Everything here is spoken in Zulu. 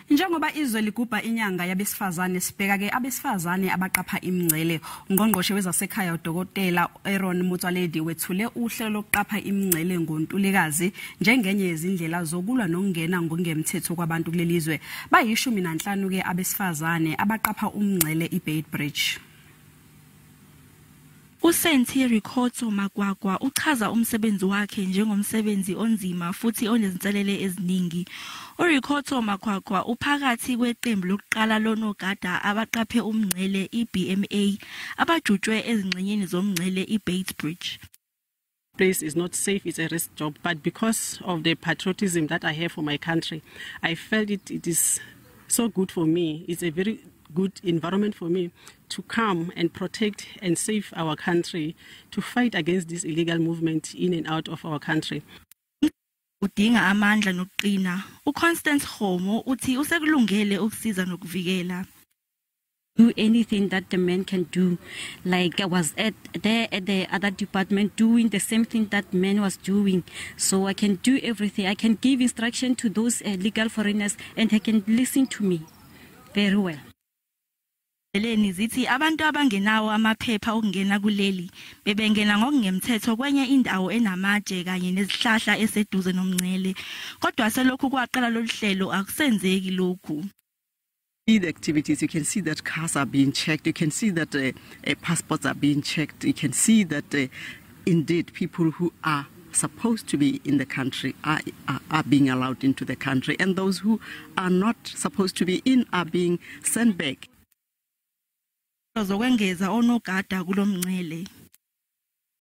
Njengoba izwe ligubha inyanga yabesifazane, sibheka ke abesifazane abaqapha imingcele. Ungqongqoshe wezasekhaya uDokotela Aaron Motsoaledi wethule uhlelo lokuqapha imingcele ngoNtulikazi njengenye yezindlela zokulwa nokungena ngokungemthetho kwabantu kuleli zwe. Bayi-15 ke abesifazane abaqapha umngcele iBeitbridge. USenti Rikhotso Makwakwa uchaza umsebenzi wakhe njengomsebenzi onzima futhi onezinselele eziningi. URikhotso Makwakwa uphakathi kweqembu lokuqala lonogada abaqaphe umngcele iBMA abajutshwe ezingxenyeni zomngcele iBeitbridge. Place is not safe, it's a risk job, but because of the patriotism that I have for my country, I felt it is so good for me. It's a very good environment for me to come and protect and save our country, to fight against this illegal movement in and out of our country. Udinga amandla nokuqina. UConstance Khomo uthi usekulungele ukusiza nokuvikela. Do anything that the man can do. Like I was at there at the other department doing the same thing that man was doing. So I can do everything. I can give instruction to those legal foreigners and they can listen to me very well. Eleni zithi abantu abangenawo amaphepha okungena kuleli bebengena ngokungemthetho kwenye indawo enamatshe kanye nezihlahla eseduze nomngcele, kodwa selokhu kwaqala lolu hlelo akusenzeki lokhu. The activities, you can see that cars are being checked, you can see that passports are being checked, you can see that indeed people who are supposed to be in the country are being allowed into the country, and those who are not supposed to be in are being sent back. Zokwengeza onogada kulomngcele.